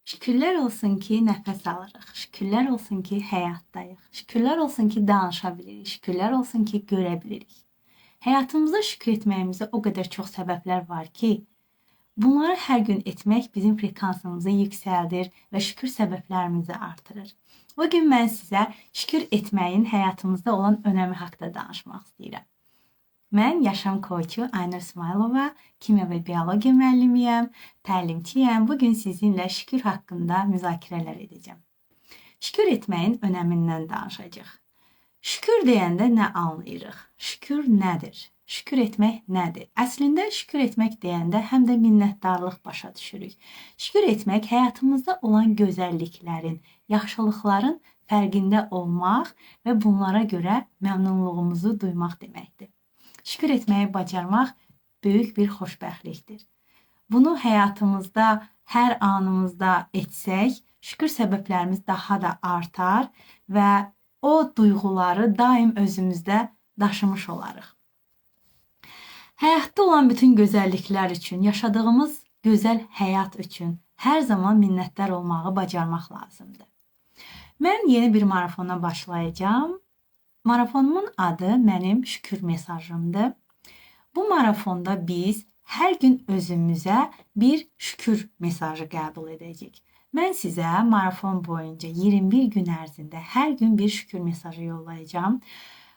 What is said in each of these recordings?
Şükürlər olsun ki, nəfəs alırıq. Şükürlər olsun ki, həyatdayıq. Şükürlər olsun ki, danışa bilirik. Şükürlər olsun ki, görə bilirik. Həyatımızda şükür etməyimizə o qədər çox səbəblər var ki, bunları hər gün etmək bizim frekansımızı yüksəldir və şükür səbəblərimizi artırır. Bu gün mən sizə şükür etməyin həyatımızda olan önəmi haqqında danışmaq istəyirəm. Mən yaşam koçu Aynur İsmayılova, kimya və biologiya müəllimiyəm, təlimçiyəm. Bu gün sizinlə şükür haqqında müzakirələr edəcəm. Şükür etməyin önəmindən danışacağıq. Şükür deyəndə nə anlayırıq? Şükür nədir? Şükür etmək nədir? Əslində şükür etmək deyəndə həm də minnətdarlıq başa düşürük. Şükür etmək həyatımızda olan gözəlliklərin, yaxşılıqların fərqində olmaq və bunlara görə məmnunluğumuzu duymaq deməkdir. Şükür etməyi bacarmaq böyük bir xoşbəxtlikdir. Bunu həyatımızda hər anımızda etsək, şükür səbəblərimiz daha da artar və o duyğuları daim özümüzdə daşımış olarıq. Həyatda olan bütün gözəlliklər üçün, yaşadığımız gözəl həyat üçün hər zaman minnətdar olmağı bacarmaq lazımdır. Mən yeni bir marafona başlayacağam. Marafonumun adı mənim şükür mesajımdır. Bu marafonda biz hər gün özümüzə bir şükür mesajı qəbul edəcəyik. Mən sizə marafon boyunca 21 gün ərzində hər gün bir şükür mesajı yollayacağam.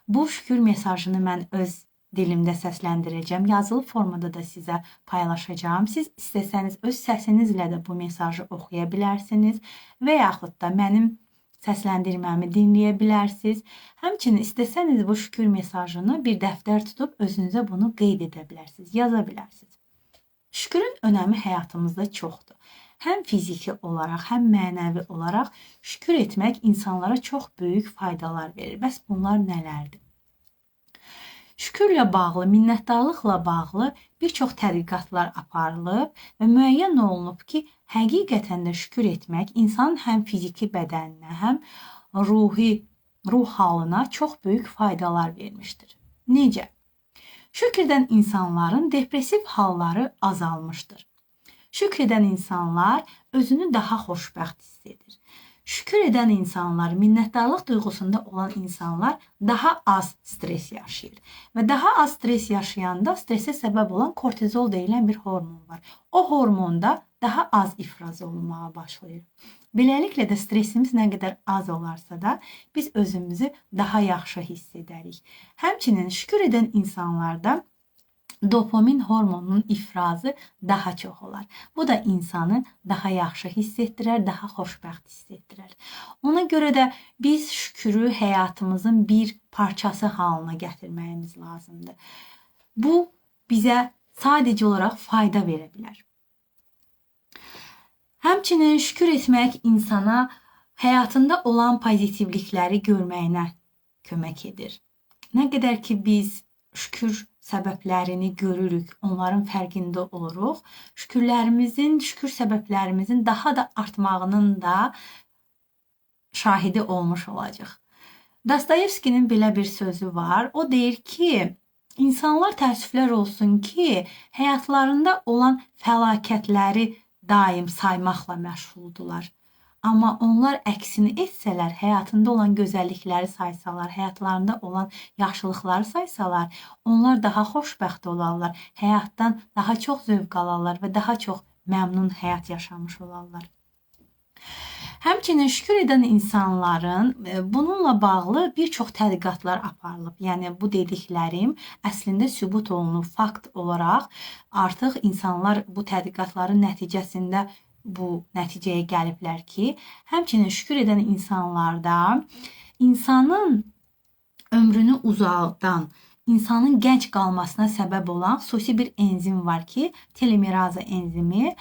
Bu şükür mesajını mən öz dilimdə səsləndirəcəm. Yazılı formada da sizə paylaşacağam. Siz istəsəniz öz səsinizlə də bu mesajı oxuya bilərsiniz və yaxud da mənim səsləndirməmi dinləyə bilərsiniz. Həmçinin istəsəniz bu şükür mesajını bir dəftər tutub özünüzə bunu qeyd edə bilərsiniz, yaza bilərsiniz. Şükrün önəmi həyatımızda çoxdur. Həm fiziki olaraq, həm mənəvi olaraq şükür etmək insanlara çox böyük faydalar verir. Bəs bunlar nələrdir? Şükürlə bağlı, minnətdarlıqla bağlı bir çox tədqiqatlar aparılıb və müəyyən olunub ki, həqiqətən də şükür etmək insanın həm fiziki bədəninə, həm ruh halına çox böyük faydalar vermişdir. Necə? Şükr edən insanların depressiv halları azalmışdır. Şükr edən insanlar özünü daha xoşbəxt hiss edir. Şükür edən insanlar, minnətdarlıq duyğusunda olan insanlar daha az stres yaşayır. Və daha az stres yaşayanda stresə səbəb olan kortizol deyilən bir hormon var. O hormon da daha az ifraz olunmağa başlayır. Beləliklə də stresimiz nə qədər az olarsa da biz özümüzü daha yaxşı hiss edərik. Həmçinin şükür edən insanlarda dopamin hormonunun ifrazı daha çox olar. Bu da insanı daha yaxşı hiss etdirər, daha xoşbəxt hiss etdirər. Ona görə də biz şükürü həyatımızın bir parçası halına gətirməyimiz lazımdır. Bu bizə sadəcə olaraq fayda verə bilər. Həmçinin şükür etmək insana həyatında olan pozitivlikləri görməyinə kömək edir. Nə qədər ki biz şükür səbəblərini görürük, onların fərqində oluruq, şükürlərimizin, şükür səbəblərimizin daha da artmağının da şahidi olmuş olacaq. Dostoyevskinin belə bir sözü var. O deyir ki, insanlar təəssüflər olsun ki, həyatlarında olan fəlakətləri daim saymaqla məşğuldular. Amma onlar əksini etsələr, həyatında olan gözəllikləri saysalar, həyatlarında olan yaxşılıqları saysalar, onlar daha xoşbəxt olarlar, həyatdan daha çox zövq alarlar və daha çox məmnun həyat yaşamış olarlar. Həmçinin şükür edən insanların bununla bağlı bir çox tədqiqatlar aparılıb. Yəni bu dediklərim əslində sübut olunub, fakt olaraq artıq insanlar bu tədqiqatların nəticəsində bu nəticəyə gəliblər ki, həmçinin şükür edən insanlarda insanın ömrünü uzadan, insanın gənc qalmasına səbəb olan xüsusi bir enzim var ki, telomeraza enzimi.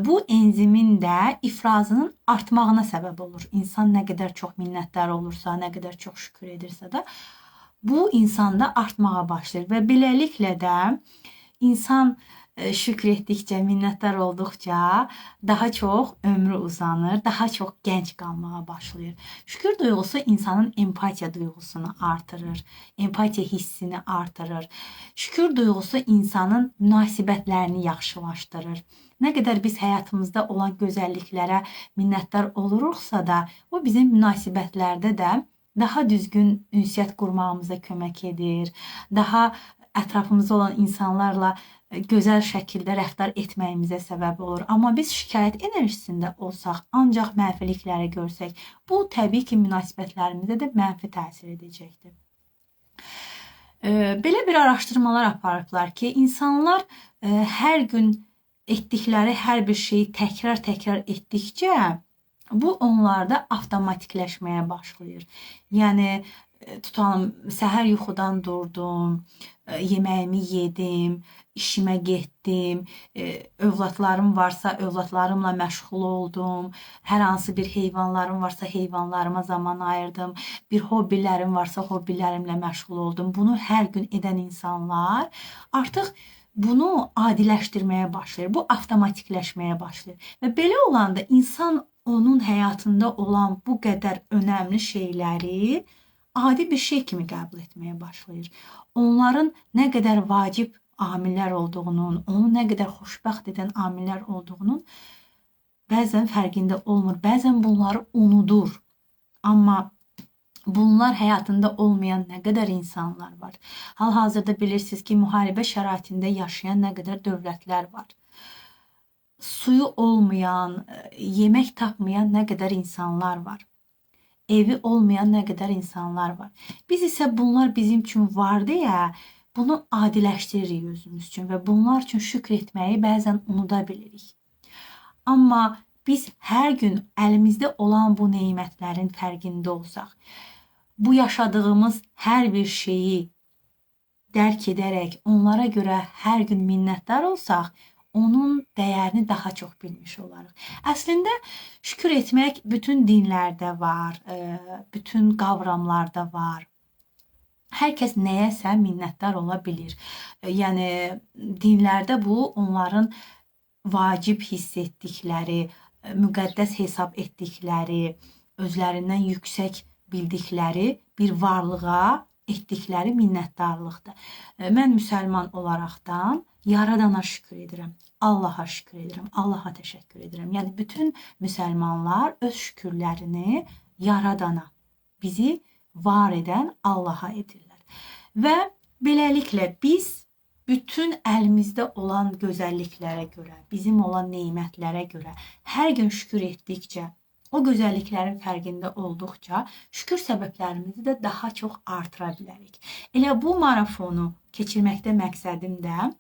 Bu enzimin də ifrazının artmağına səbəb olur. İnsan nə qədər çox minnətdar olursa, nə qədər çox şükür edirsə də, bu insanda artmağa başlayır və beləliklə də insan şükr etdikcə, minnətdar olduqca daha çox ömrü uzanır, daha çox gənc qalmağa başlayır. Şükür duyğusu insanın empatiya duyğusunu artırır, empatiya hissini artırır. Şükür duyğusu insanın münasibətlərini yaxşılaşdırır. Nə qədər biz həyatımızda olan gözəlliklərə minnətdar oluruqsa da, bu bizim münasibətlərdə də daha düzgün ünsiyyət qurmağımıza kömək edir. Daha ətrafımızda olan insanlarla gözəl şəkildə rəftar etməyimizə səbəb olur. Amma biz şikayət enerjisində olsaq, ancaq mənfilikləri görsək, bu təbii ki, münasibətlərimizə də mənfi təsir edəcəkdir. Belə bir araşdırmalar aparıblar ki, insanlar hər gün etdikləri hər bir şeyi təkrar-təkrar etdikcə bu onlarda avtomatikləşməyə başlayır. Yəni tutalım, səhər yuxudan durdum, yeməyimi yedim, işimə getdim, övladlarım varsa övladlarımla məşğul oldum, hər hansı bir heyvanlarım varsa heyvanlarıma zaman ayırdım, bir hobbilərim varsa hobbilərimlə məşğul oldum. Bunu hər gün edən insanlar artıq bunu adiləşdirməyə başlayır. Bu avtomatikləşməyə başlayır. Və belə olanda insan onun həyatında olan bu qədər önəmli şeyləri adi bir şey kimi qəbul etməyə başlayır. Onların nə qədər vacib amillər olduğunun, onu nə qədər xoşbəxt edən amillər olduğunun bəzən fərqində olmur, bəzən bunları unudur. Amma bunlar həyatında olmayan nə qədər insanlar var. Hal-hazırda bilirsiniz ki, müharibə şəraitində yaşayan nə qədər dövlətlər var. Suyu olmayan, yemək tapmayan nə qədər insanlar var. Evi olmayan nə qədər insanlar var. Biz isə bunlar bizim üçün var deyə bunu adiləşdiririk özümüz üçün və bunlar üçün şükr etməyi bəzən unuda bilirik. Amma biz hər gün əlimizdə olan bu nemətlərin fərqində olsaq, bu yaşadığımız hər bir şeyi dərk edərək onlara görə hər gün minnətdar olsaq, onun dəyərini daha çox bilmiş olarıq. Əslində şükür etmək bütün dinlərdə var, bütün qavramlarda var. Hər kəs nəyəsə minnətdar ola bilir. Yəni dinlərdə bu onların vacib hiss etdikləri, müqəddəs hesab etdikləri, özlərindən yüksək bildikləri bir varlığa etdikləri minnətdarlıqdır. Mən müsəlman olaraqdan Yaradana şükür edirəm, Allaha şükür edirəm, Allaha təşəkkür edirəm. Yəni bütün müsəlmanlar öz şükürlərini Yaradana, bizi var edən Allaha edirlər. Və beləliklə biz bütün əlimizdə olan gözəlliklərə görə, bizim olan nemətlərə görə hər gün şükür etdikcə, o gözəlliklərin fərqində olduqca şükür səbəblərimizi də daha çox artıra bilərik. Elə bu marafonu keçirməkdə məqsədim də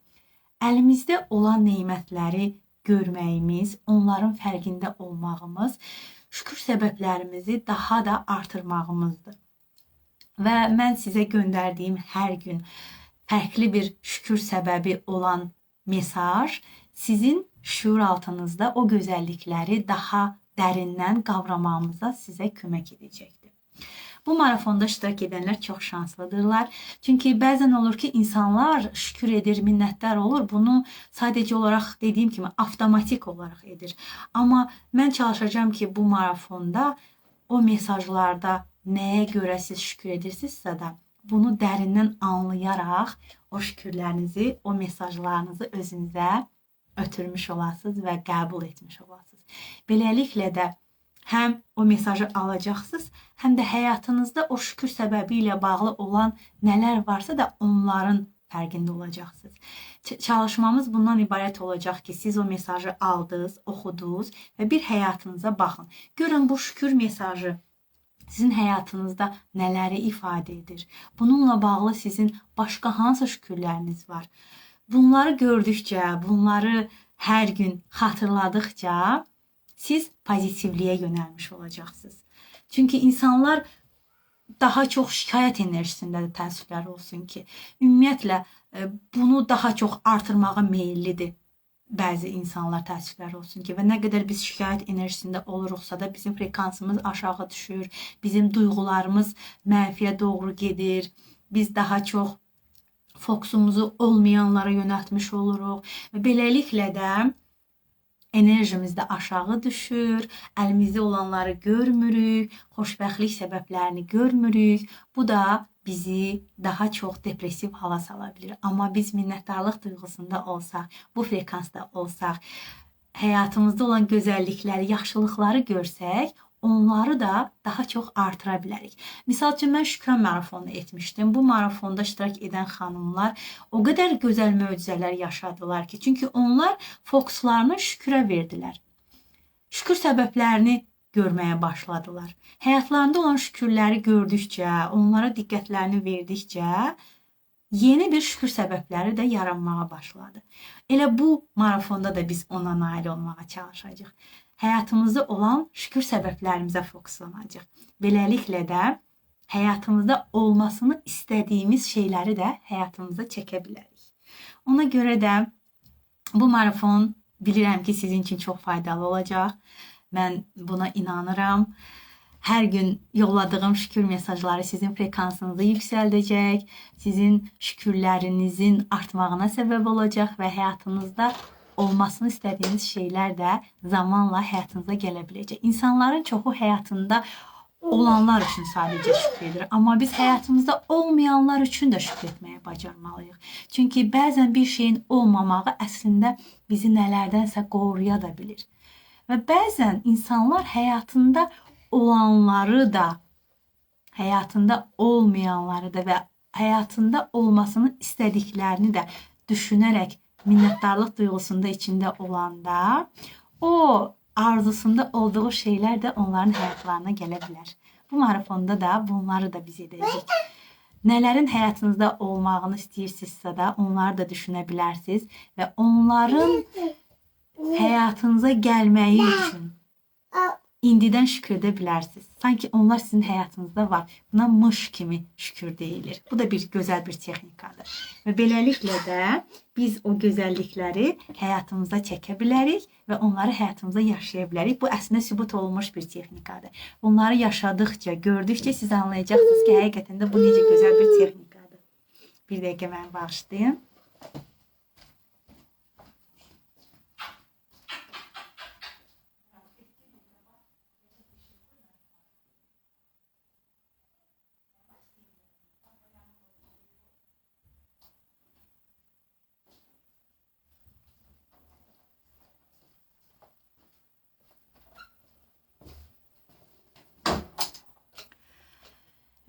əlimizdə olan nemətləri görməyimiz, onların fərqində olmağımız, şükür səbəblərimizi daha da artırmağımızdır. Və mən sizə göndərdiyim hər gün fərqli bir şükür səbəbi olan mesaj sizin şüur altınızda o gözəllikləri daha dərindən qavramağımıza sizə kömək edəcəkdir. Bu marafonda iştirak edənlər çox şanslıdırlar. Çünki bəzən olur ki, insanlar şükür edir, minnətdar olur. Bunu sadəcə olaraq dediyim kimi avtomatik olaraq edir. Amma mən çalışacağam ki, bu marafonda o mesajlarda nəyə görə siz şükür edirsinizsə də bunu dərindən anlayaraq o şükürlərinizi, o mesajlarınızı özünüzə ötürmüş olasınız və qəbul etmiş olasınız. Beləliklə də həm o mesajı alacaqsınız, həm də həyatınızda o şükür səbəbi ilə bağlı olan nələr varsa da onların fərqində olacaqsınız. Çalışmamız bundan ibarət olacaq ki, siz o mesajı aldınız, oxudunuz və bir həyatınıza baxın. Görün bu şükür mesajı sizin həyatınızda nələri ifadə edir? Bununla bağlı sizin başqa hansı şükürləriniz var? Bunları gördükcə, bunları hər gün xatırladıqca siz pozitivliyə yönəlmiş olacaqsınız. Çünki insanlar daha çox şikayət enerjisindədir, təəssüflər olsun ki. Ümumiyyətlə bunu daha çox artırmağa meyillidir bəzi insanlar, təəssüflər olsun ki. Və nə qədər biz şikayət enerjisində oluruqsa da bizim frekansımız aşağı düşür, bizim duyğularımız mənfiyə doğru gedir. Biz daha çox fokusumuzu olmayanlara yönəltmiş oluruq və beləliklə də enerjimiz də aşağı düşür, əlimizdə olanları görmürük, xoşbəxtlik səbəblərini görmürük. Bu da bizi daha çox depressiv hala sala bilir. Amma biz minnətdarlıq duyğusunda olsaq, bu frekansda olsaq, həyatımızda olan gözəllikləri, yaxşılıqları görsək, onları da daha çox artıra bilərik. Misal üçün, mən Şükran marafonu etmişdim. Bu marafonda iştirak edən xanımlar o qədər gözəl möcüzələr yaşadılar ki, çünki onlar fokuslarını şükrə verdilər. Şükür səbəblərini görməyə başladılar. Həyatlarında olan şükürləri gördükcə, onlara diqqətlərini verdikcə yeni bir şükür səbəbləri də yaranmağa başladı. Elə bu marafonda da biz ona nail olmağa çalışacağıq. Həyatımızda olan şükür səbəblərimizə fokuslanacağıq. Beləliklə də həyatımızda olmasını istədiyimiz şeyləri də həyatımıza çəkə bilərik. Ona görə də bu marafon bilirəm ki, sizin üçün çox faydalı olacaq. Mən buna inanıram. Hər gün yolladığım şükür mesajları sizin frekansınızı yüksəldəcək, sizin şükürlərinizin artmağına səbəb olacaq və həyatınızda olmasını istədiyiniz şeylər də zamanla həyatınıza gələ biləcək. İnsanların çoxu həyatında olanlar üçün sadəcə şükür edir. Amma biz həyatımızda olmayanlar üçün də şükür etməyə bacarmalıyıq. Çünki bəzən bir şeyin olmamağı əslində bizi nələrdənsə qoruya da bilir. Və bəzən insanlar həyatında olanları da, həyatında olmayanları da və həyatında olmasını istədiklərini də düşünərək minnətdarlıq duyğusunda içində olanda o arzusunda olduğu şeylər də onların həyatlarına gələ bilər. Bu marafonda da bunları da biz edəcəyik. Nələrin həyatınızda olmağını istəyirsinizsə də onları da düşünə bilərsiniz və onların həyatınıza gəlməyi üçün indidən şükür edə bilərsiniz. Sanki onlar sizin həyatınızda var. Buna mış kimi şükür deyilir. Bu da bir gözəl bir texnikadır. Və beləliklə də biz o gözəllikləri həyatımıza çəkə bilərik və onları həyatımıza yaşaya bilərik. Bu əslində sübut olunmuş bir texnikadır. Bunları yaşadıkça, gördükcə siz anlayacaqsınız ki, həqiqətən də bu necə gözəl bir texnikadır. Bir dəqiqə məni bağışlayın.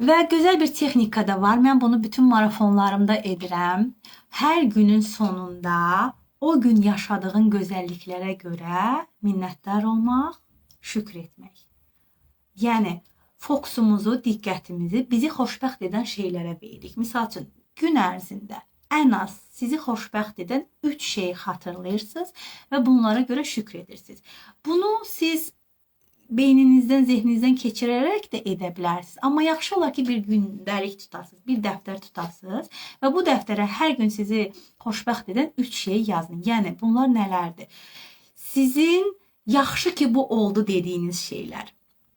Və gözəl bir texnika da var. Mən bunu bütün marafonlarımda edirəm. Hər günün sonunda o gün yaşadığın gözəlliklərə görə minnətdar olmaq, şükür etmək. Yəni, fokusumuzu, diqqətimizi bizi xoşbəxt edən şeylərə veririk. Misal üçün, gün ərzində ən az sizi xoşbəxt edən 3 şeyi xatırlayırsınız və bunlara görə şükür edirsiniz. Bunu siz beyninizdən, zehninizdən keçirərək də edə bilərsiniz. Amma yaxşı olar ki, bir gündəlik tutasınız, bir dəftər tutasınız və bu dəftərə hər gün sizi xoşbəxt edən 3 şey yazın. Yəni, bunlar nələrdir? Sizin yaxşı ki, bu oldu dediyiniz şeylər,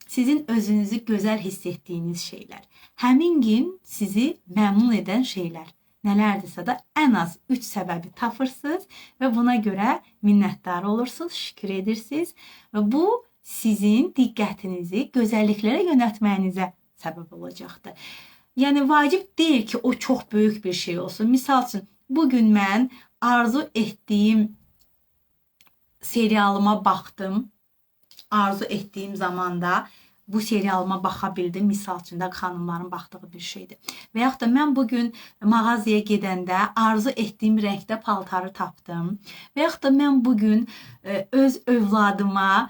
sizin özünüzü gözəl hiss etdiyiniz şeylər, həmin gün sizi məmnun edən şeylər nələrdirsə də ən az 3 səbəbi tapırsınız və buna görə minnətdar olursunuz, şükür edirsiniz və bu sizin diqqətinizi gözəlliklərə yönəltməyinizə səbəb olacaqdır. Yəni, vacib deyil ki, o çox böyük bir şey olsun. Misal üçün, bugün mən arzu etdiyim serialıma baxdım. Arzu etdiyim zamanda bu serialıma baxa bildim. Misal üçün də xanımların baxdığı bir şeydir. Və yaxud da mən bugün mağazaya gedəndə arzu etdiyim rəngdə paltarı tapdım. Və yaxud da mən bugün öz övladıma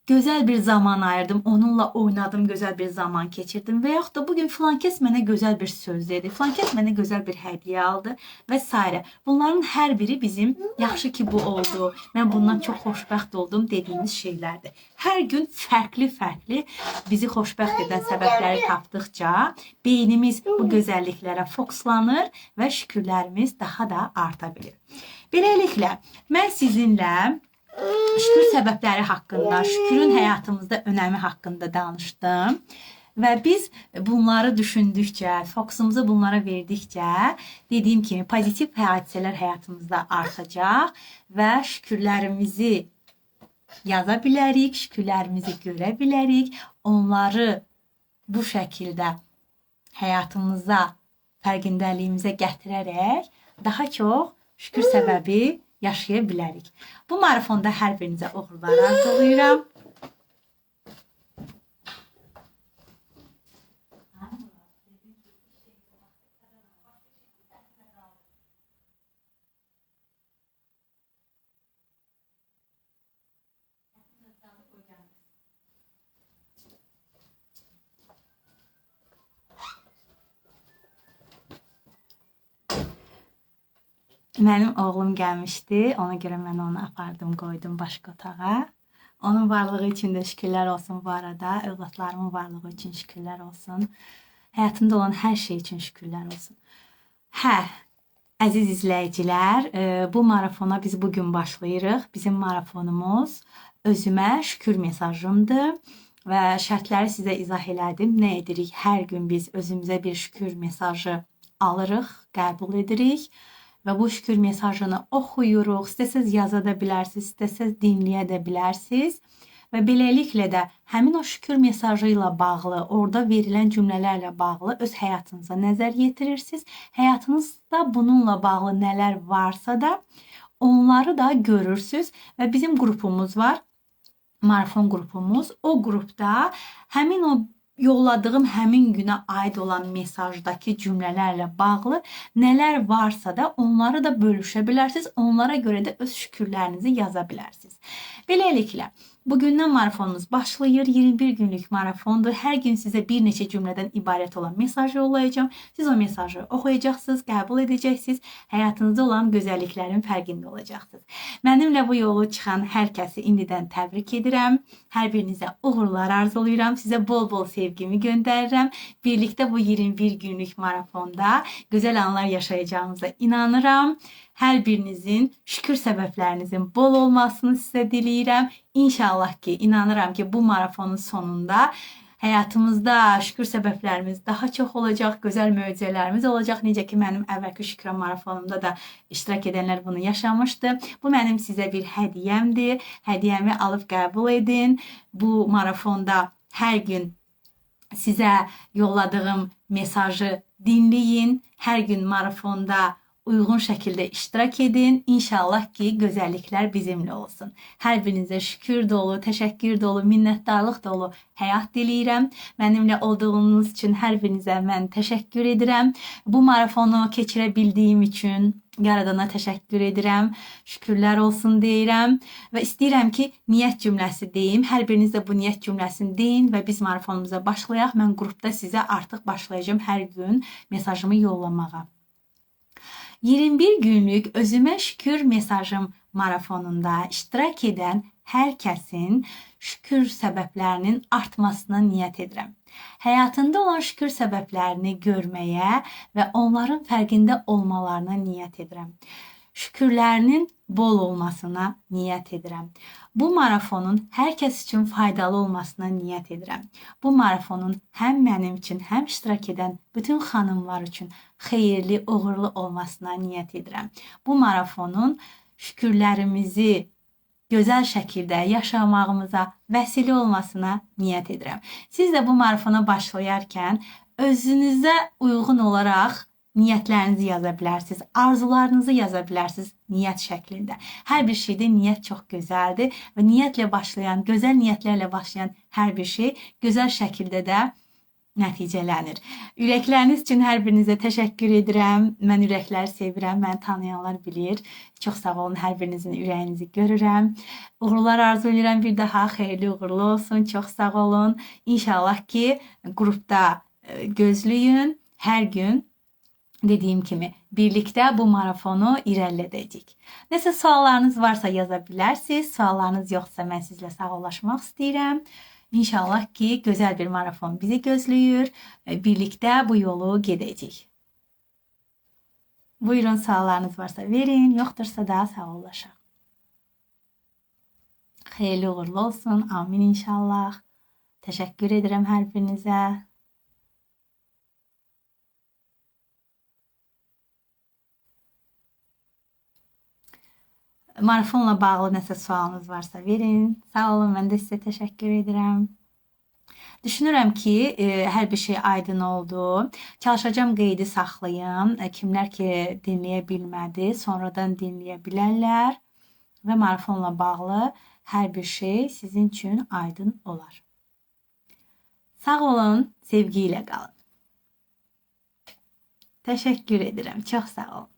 gözəl bir zaman ayırdım, onunla oynadım, gözəl bir zaman keçirdim və yaxud da bugün filankəs mənə gözəl bir söz dedi, filankəs mənə gözəl bir hədiyyə aldı və s. Bunların hər biri bizim yaxşı ki bu oldu, mən bundan çox xoşbəxt oldum dediyimiz şeylərdir. Hər gün fərqli-fərqli bizi xoşbəxt edən səbəbləri tapdıqca beynimiz bu gözəlliklərə fokuslanır və şükürlərimiz daha da arta bilir. Beləliklə, mən sizinlə şükür səbəbləri haqqında, şükürün həyatımızda önəmi haqqında danışdım. Və biz bunları düşündükcə, fokusumuzu bunlara verdikcə, dediyim kimi pozitiv hadisələr həyatımızda artacaq və şükürlərimizi yaza bilərik, şükürlərimizi görə bilərik, onları bu şəkildə həyatımıza, fərqindəliyimizə gətirərək daha çox şükür səbəbi yaşaya bilərik. Bu marafonda hər birinizə uğurlar arzulayıram. Mənim oğlum gəlmişdi. Ona görə mən onu apardım, qoydum başqa otağa. Onun varlığı üçün də şükürlər olsun bu arada. Övladlarımın varlığı üçün şükürlər olsun. Həyatımda olan hər şey üçün şükürlər olsun. Hə, əziz izləyicilər, bu marafona biz bugün başlayırıq. Bizim marafonumuz özümə şükür mesajımdır. Və şərtləri sizə izah elədim. Nə edirik? Hər gün biz özümüzə bir şükür mesajı alırıq, qəbul edirik. Və bu şükür mesajını oxuyuruq. İstəsəz yaza da bilərsiniz, istəsəz dinləyə də bilərsiniz. Və beləliklə də həmin o şükür mesajı ilə bağlı, orada verilən cümlələrlə bağlı öz həyatınıza nəzər yetirirsiniz. Həyatınızda bununla bağlı nələr varsa da onları da görürsünüz. Və bizim qrupumuz var, marafon qrupumuz. O qrupda həmin o yolladığım həmin günə aid olan mesajdakı cümlələrlə bağlı nələr varsa da onları da bölüşə bilərsiniz. Onlara görə də öz şükürlərinizi yaza bilərsiniz. Beləliklə, bugündən marafonumuz başlayır. 21 günlük marafondur. Hər gün sizə bir neçə cümlədən ibarət olan mesaj yollayacağam. Siz o mesajı oxuyacaqsınız, qəbul edəcəksiniz. Həyatınızda olan gözəlliklərin fərqində olacaqsınız. Mənimlə bu yolu çıxan hər kəsi indidən təbrik edirəm. Hər birinizə uğurlar arzulayıram. Sizə bol-bol sevgimi göndərirəm. Birlikdə bu 21 günlük marafonda gözəl anlar yaşayacağımıza inanıram. Hər birinizin şükür səbəblərinizin bol olmasını sizə diləyirəm. İnşallah ki, inanıram ki, bu marafonun sonunda həyatımızda şükür səbəblərimiz daha çox olacaq, gözəl möcüzələrimiz olacaq. Necə ki, mənim əvvəlki şükrə marafonumda da iştirak edənlər bunu yaşamışdı. Bu mənim sizə bir hədiyyəmdir. Hədiyyəmi alıb qəbul edin. Bu marafonda hər gün sizə yolladığım mesajı dinləyin. Hər gün marafonda uyğun şəkildə iştirak edin. İnşallah ki, gözəlliklər bizimlə olsun. Hər birinizə şükür dolu, təşəkkür dolu, minnətdarlıq dolu həyat diləyirəm. Mənimlə olduğunuz üçün hər birinizə mən təşəkkür edirəm. Bu marafonu keçirə bildiyim üçün Yaradana təşəkkür edirəm. Şükürlər olsun deyirəm və istəyirəm ki, niyyət cümləsi deyim. Hər biriniz də bu niyyət cümləsini deyin və biz marafonumuza başlayaq. Mən qrupda sizə artıq başlayacağam hər gün mesajımı yollamağa. 21 günlük özümə şükür mesajım marafonunda iştirak edən hər kəsin şükür səbəblərinin artmasına niyyət edirəm. Həyatında olan şükür səbəblərini görməyə və onların fərqində olmalarına niyyət edirəm. Şükürlərinin bol olmasına niyyət edirəm. Bu marafonun hər kəs üçün faydalı olmasına niyyət edirəm. Bu marafonun həm mənim üçün, həm iştirak edən bütün xanımlar üçün xeyirli, uğurlu olmasına niyyət edirəm. Bu marafonun şükürlərimizi gözəl şəkildə yaşamağımıza vəsilə olmasına niyyət edirəm. Siz də bu marafona başlayarkən özünüzə uyğun olaraq niyyətlərinizi yaza bilərsiniz, arzularınızı yaza bilərsiniz niyyət şəklində. Hər bir şeydə niyyət çox gözəldir və niyyətlə başlayan, gözəl niyyətlərlə başlayan hər bir şey gözəl şəkildə də nəticələnir. Ürəkləriniz üçün hər birinizə təşəkkür edirəm. Mən ürəkləri sevirəm, məni tanıyanlar bilir. Çox sağ olun, hər birinizin ürəyinizi görürəm. Uğurlar arzu edirəm bir daha, xeyirli uğurlu olsun. Çox sağ olun. İnşallah ki, qrupda gözləyin. Hər gün dediyim kimi birlikdə bu marafonu irəlilədəcəyik. Nəsə suallarınız varsa yaza bilərsiniz. Suallarınız yoxsa mən sizlə sağollaşmaq istəyirəm. İnşallah ki, gözəl bir marafon bizi gözləyir. Birlikdə bu yolu gedəcəyik. Buyurun, suallarınız varsa verin, yoxdursa da sağollaşaq. Xeyirli uğurlu olsun. Amin inşallah. Təşəkkür edirəm hər birinizə. Marafonla bağlı nəsə sualınız varsa verin. Sağ olun, mən də sizə təşəkkür edirəm. Düşünürəm ki, hər bir şey aydın oldu. Çalışacağam qeydi saxlayım. Kimlər ki dinləyə bilmədi, sonradan dinləyə bilərlər və marafonla bağlı hər bir şey sizin üçün aydın olar. Sağ olun, sevgi ilə qalın. Təşəkkür edirəm. Çox sağ olun.